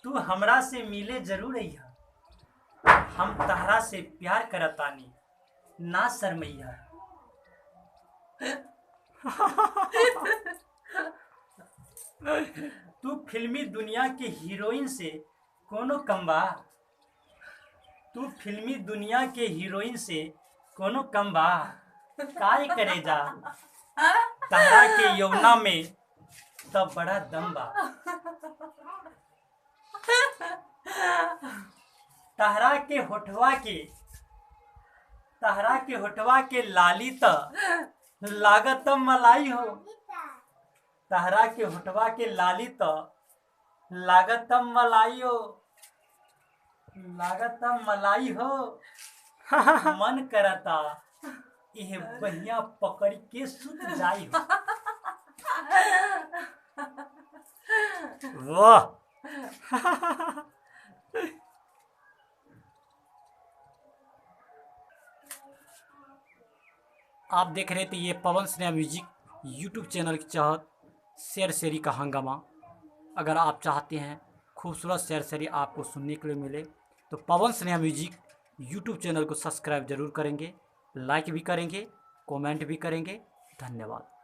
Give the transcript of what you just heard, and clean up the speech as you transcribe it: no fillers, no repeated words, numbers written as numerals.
तू हमरा से मिले जरूर अइहा, हम तहरा से प्यार करतानी ना शरमैया। तू फिल्मी दुनिया के हीरोइन से कोनो कम बा? तू फिल्मी दुनिया के हीरोइन से कोनो कम बा? काय करे जा, तहरा के यौना में तब बड़ा दम बा। तहरा के होठवा के, तहरा के होठवा के लाली त लागत मलाई हो। तहरा के होठवा के लाली त लागत मलाई हो, लागत मलाई हो। मन करता इहे बहिया पकड़ के सुत जाई हो। वाह। आप देख रहे थे ये Pawan Sneha music YouTube channel की चाहत शेर शेरी का हंगामा। अगर आप चाहते हैं खूबसूरत शेर शेरी आपको सुनने के लिए मिले तो Pawan Sneha music YouTube channel को सब्सक्राइब ज़रूर करेंगे, लाइक भी करेंगे, कमेंट भी करेंगे। धन्यवाद।